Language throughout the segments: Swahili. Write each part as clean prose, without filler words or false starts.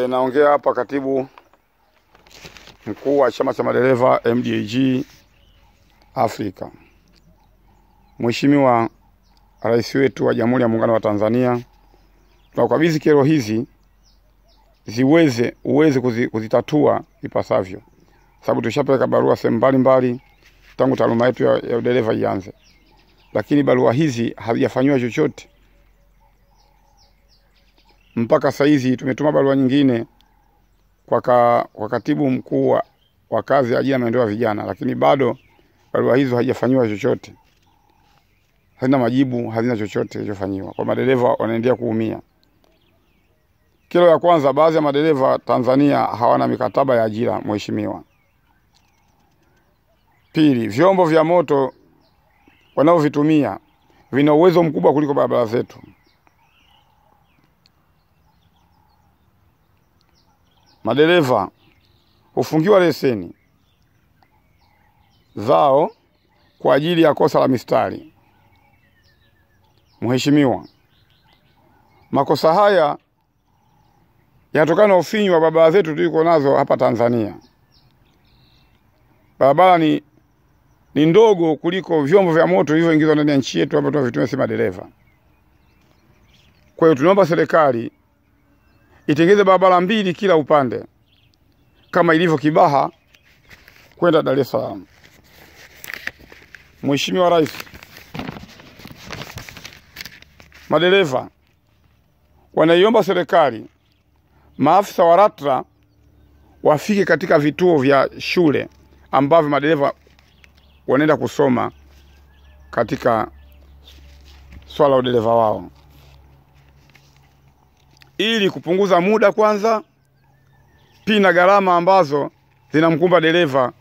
Naongea hapa katibu mkuu wa chama cha madereva MDAG Afrika. Mheshimiwa Rais wetu wa Jamhuri ya Muungano wa Tanzania, tunakukabidhi kero hizi ziweze uweze kuzitatua ipasavyo, sababu tushapeleka barua sehemu mbalimbali tangu taaluma yetu ya udereva ianze, lakini barua hizi hazijafanywa chochote mpaka saizi. Tumetuma barua nyingine kwa katibu mkuu wa kazi, ajira na maendeleo ya vijana, lakini bado barua hizo hazijafanywa chochote, hazina majibu, hazina chochote kilichofanyiwa. Kwa madereva wanaendelea kuumia. Kero ya kwanza, baadhi ya madereva Tanzania hawana mikataba ya ajira, mheshimiwa. Pili, vyombo vya moto wanaovitumia vina uwezo mkubwa kuliko barabara zetu. Madereva hufungiwa leseni zao kwa ajili ya kosa la mistari. Mheshimiwa, makosa haya yanatokana na ufinyu wa barabara zetu tuliko nazo hapa Tanzania. Barabara ni ndogo kuliko vyombo vya moto vilivyoingizwa ndani ya nchi yetu hapa tunavitumia sisi madereva. Kwa hiyo tunaomba serikali itengeze barabara mbili kila upande kama ilivyo Kibaha kwenda Dar es Salaam. Mheshimiwa Rais, madereva wanaiomba serikali maafisa wa LATRA wafike katika vituo vya shule ambavyo madereva wanaenda kusoma katika swala la udereva wao, ili kupunguza muda kwanza, pia na gharama ambazo zinamkumba dereva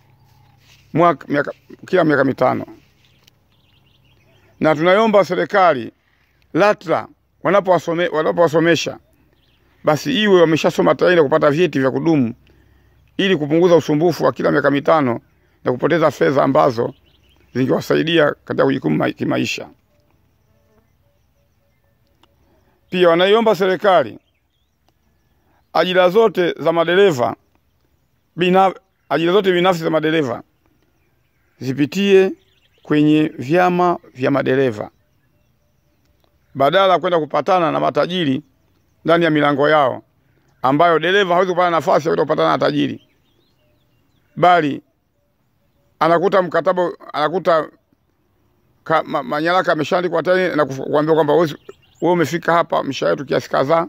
kila miaka 5. Na tunaiomba serikali LATRA wanapowasomesha basi iwe wameshasoma tayari kupata vyeti vya kudumu, ili kupunguza usumbufu wa kila miaka 5 na kupoteza fedha ambazo zingewasaidia katika kujikimu kimaisha. Pia wanaiomba serikali ajira zote za madereva ajira zote binafsi za madereva zipitie kwenye vyama vya madereva, badala ya kwenda kupatana na matajiri ndani ya milango yao, ambayo dereva hawezi kupata nafasi ya kupatana na tajiri, bali anakuta mkataba, anakuta manyaraka ameshaandikwa tayari na kuambia kwamba wewe umefika hapa, mshahara wetu kiasi kadhaa.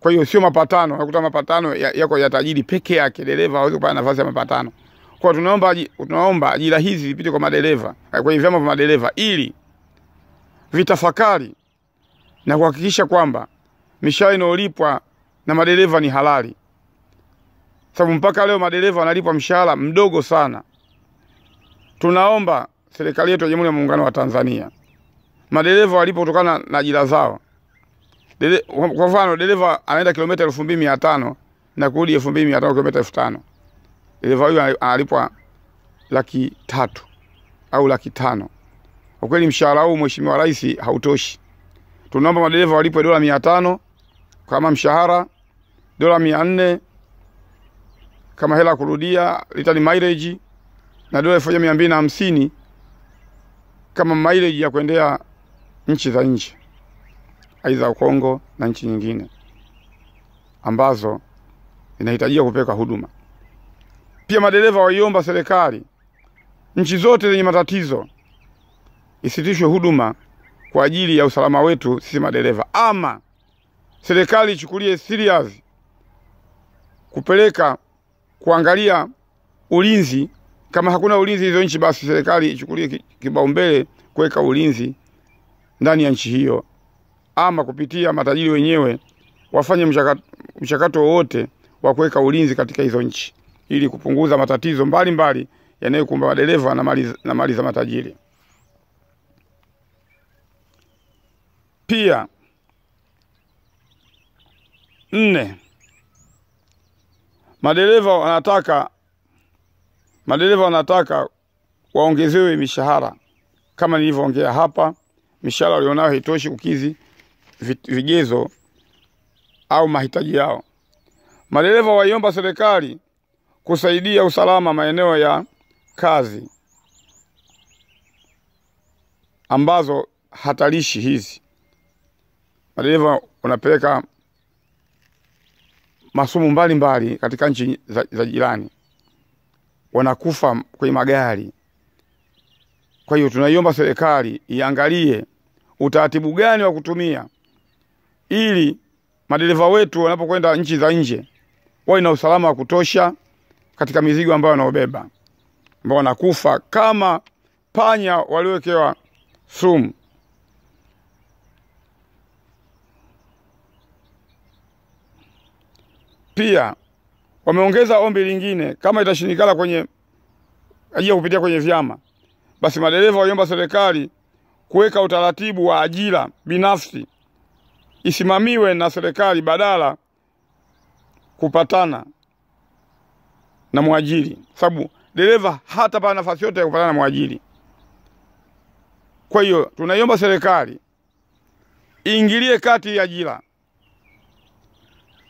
Kwa hiyo sio mapatano, anakuta mapatano yako ya tajiri peke yake, dereva hawezi kupata nafasi ya mapatano. Kwa tunaomba ajira hizi zipite kwa madereva, kwa vyama vya madereva, ili vitafakari na kuhakikisha kwamba mishahara inayolipwa na madereva ni halali. Sababu mpaka leo madereva wanalipwa mshahara mdogo sana. Tunaomba serikali yetu ya Jamhuri ya Muungano wa Tanzania, madereva walipo kutokana na ajira zao. Kwa mfano dereva anaenda kilomita 2500 na kurudi 2500, kilomita 5000. Dereva huyu analipwa 300,000 au 500,000. Kwa kweli mshahara huu, Mheshimiwa Rais, hautoshi. Tunaomba madereva walipwe $500 kama mshahara, $400 kama hela kurudia return mileage, na $1250 kama mileage ya kuendea nchi za nje, aidha Kongo na nchi nyingine ambazo inahitajika kupeleka huduma. Pia madereva waiomba serikali nchi zote zenye matatizo isitishwe huduma kwa ajili ya usalama wetu sisi madereva, ama serikali ichukulie serious kupeleka kuangalia ulinzi. Kama hakuna ulinzi hizo nchi, basi serikali ichukulie kipaumbele kuweka ulinzi ndani ya nchi hiyo, ama kupitia matajiri wenyewe wafanye mchakato wote wa kuweka ulinzi katika hizo nchi, ili kupunguza matatizo mbalimbali yanayokumba madereva na mali za matajiri. Pia 4, madereva wanataka waongezewe mishahara. Kama nilivyoongea hapa, mishahara walionayo haitoshi kukidhi vigezo au mahitaji yao. Madereva waiomba serikali kusaidia usalama maeneo ya kazi ambazo hatarishi hizi. Madereva wanapeleka masumu mbalimbali katika nchi za jirani, wanakufa kwenye magari. Kwa hiyo tunaiomba serikali iangalie utaratibu gani wa kutumia ili madereva wetu wanapokwenda nchi za nje wawe na usalama wa kutosha katika mizigo ambayo wanaobeba, ambao wanakufa kama panya waliowekewa sumu. Pia wameongeza ombi lingine, kama itashindikana kwenye ajira kupitia kwenye vyama, basi madereva waiomba serikali kuweka utaratibu wa ajira binafsi isimamiwe na serikali badala kupatana na mwajiri, sababu dereva hatapata nafasi yote ya kupatana na mwajiri. Kwa hiyo tunaiomba serikali iingilie kati ya ajira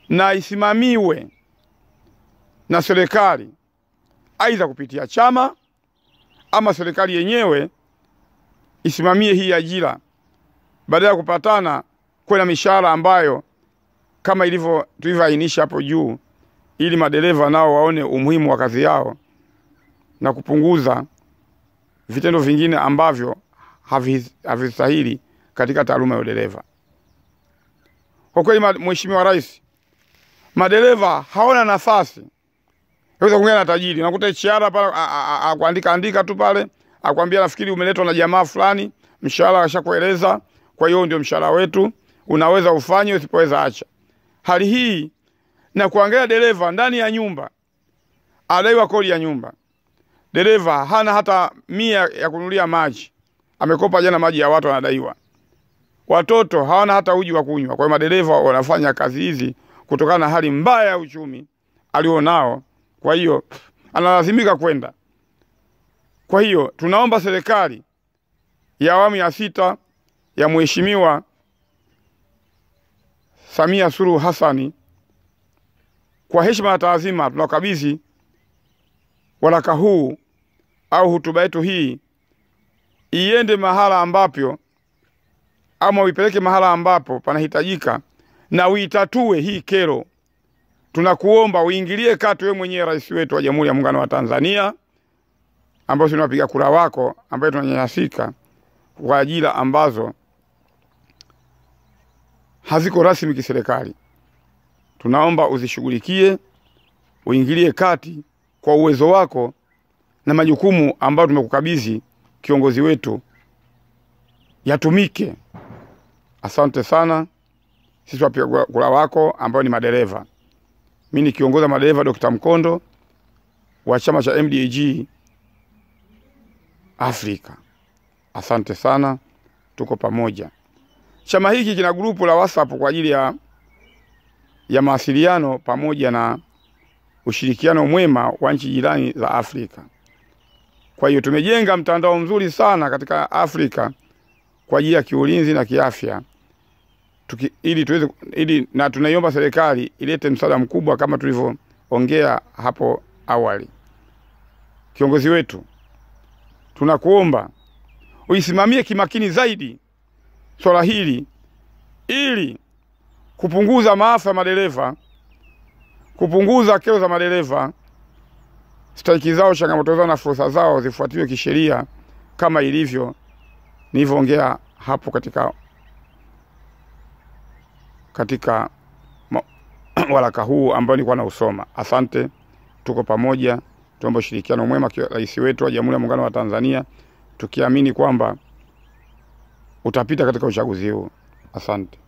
na isimamiwe na serikali, aidha kupitia chama ama serikali yenyewe isimamie hii ajira, badala ya kupatana kwa na mishahara ambayo kama ilivyo tulivyoainisha hapo juu, ili madereva nao waone umuhimu wa kazi yao na kupunguza vitendo vingine ambavyo havistahili katika taaluma ya udereva. Kwa kweli, Mheshimiwa Rais, madereva hawana nafasi yaweza kuongea na tajiri. Unakuta HR pale akuandika andika tu pale, akwambia nafikiri umeletwa na jamaa fulani, mshahara ashakueleza, kwa hiyo ndio mshahara wetu, unaweza ufanye, usipoweza acha. Hali hii na kuangalia dereva ndani ya nyumba adaiwa kodi ya nyumba, dereva hana hata 100 ya kununulia maji, amekopa jana maji ya watu anadaiwa, watoto hawana hata uji wa kunywa. Kwa hiyo madereva wanafanya kazi hizi kutokana na hali mbaya ya uchumi alionao, kwa hiyo analazimika kwenda. Kwa hiyo tunaomba serikali ya awamu ya 6 ya Mheshimiwa Samia Suluhu Hassan, kwa heshima na taadhima tunakabidhi waraka huu au hotuba yetu hii iende mahala ambapo, ama uipeleke mahala ambapo panahitajika na uitatue hii kero. Tunakuomba uingilie kati wewe mwenyewe rais wetu wa Jamhuri ya Muungano wa Tanzania, ambao tunapiga kura wako, ambaye tunanyanyasika kwa ajira ambazo haziko rasmi kiserikali. Tunaomba uzishughulikie, uingilie kati kwa uwezo wako na majukumu ambayo tumekukabidhi kiongozi wetu yatumike. Asante sana. Sisi wapiga kura wako ambao ni madereva. Mimi ni kiongoza madereva Dr. Mkondo wa chama cha MDAG Afrika. Asante sana, tuko pamoja. Chama hiki kina grupu la WhatsApp kwa ajili ya mawasiliano pamoja na ushirikiano mwema wa nchi jirani za Afrika. Kwa hiyo tumejenga mtandao mzuri sana katika Afrika kwa ajili ya kiulinzi na kiafya. Ili tuweze, ili na tunaiomba serikali ilete msaada mkubwa kama tulivyoongea hapo awali. Kiongozi wetu, tunakuomba uisimamie kimakini zaidi swala hili ili kupunguza maafa ya madereva, kupunguza kero za madereva, stahiki zao, changamoto zao na fursa zao zifuatiliwe kisheria kama ilivyo nilivyoongea hapo katika waraka huu ambao nilikuwa nausoma. Asante, tuko pamoja. Tuombe ushirikiano mwema kwa rais wetu wa Jamhuri ya Muungano wa Tanzania, tukiamini kwamba utapita katika uchaguzi huu. Asante.